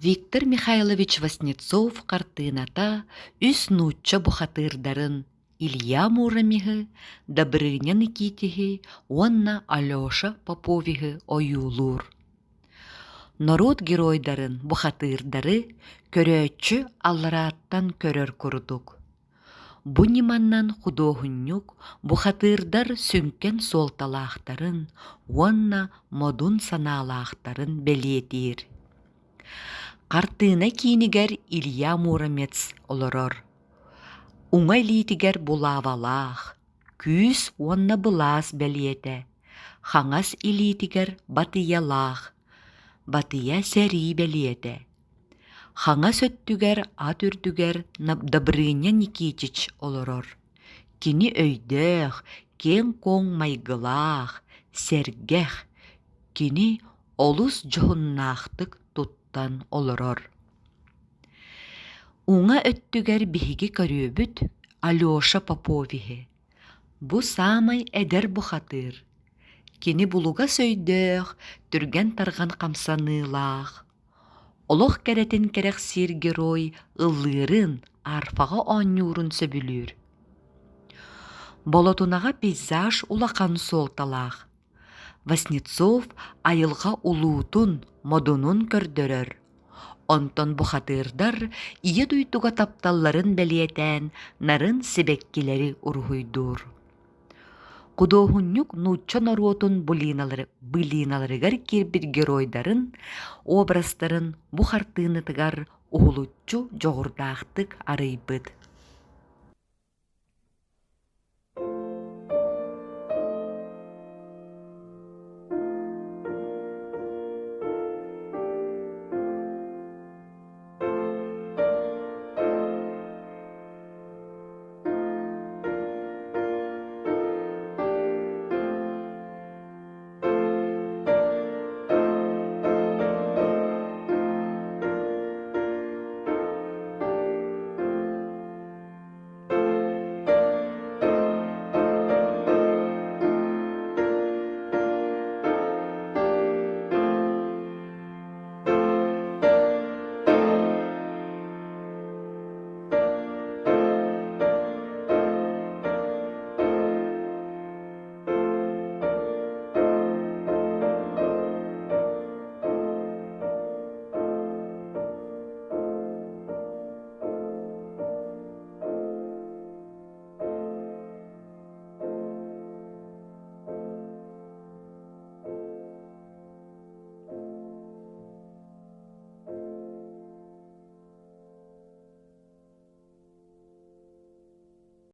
Виктор Михайлович Васнецов хартыыната үс нуучча бухатыырдарын Илья Муромиһы, Добрыня Никитиһи уонна Алеша Поповиһы ойуулуур. Норуот геройдарын бухатыырдары көрөөччү алларааттан көрөр курдук. Бу ньыманан худуоһунньук бухатыырдар сүҥкэн суолталаахтарын уонна модун санаалаахтарын бэлиэтиир. Хартыына киинигэр Илья Муромец олорор. Уҥа илиитигэр булавалаах, күүс уонна былаас бэлиэтэ, хаҥас илиитигэр батыйалаах, батыйа сэрии бэлиэтэ. Хаҥас өттүгэр ат үрдүгэр Добрыня Никитич олорор. Кини өйдөөх, киэҥ-куоҥ майгылаах, сэргэх, кини олус дьоһуннаахтык туттан олорор. Уҥа өттүгэр биһиги көрүөбүт Алеша Поповиһы. Бу саамай эдэр бухатыыр. Кини булугас өйдөөх, түргэн-тарҕан хамсаныылаах, Олох кэрэтин кэрэхсиир герой ыллыырын, арфаҕа оонньуурун сөбүлүүр. Болотунаҕа пейзаж улахан суолталаах. Васнецов айылҕа улуутун, модунун көрдөрөр. Онтон бухатыырдар Ийэ дойдуга тапталларын бэлиэтээн нарын сибэккилэри уруһуйдуур. Худуоһунньук нуучча норуотун былиналарыгар киирбит геройдарын образтарын бу хартыынатыгар уһулуччу дьоҕурдаахтык арыйбыт.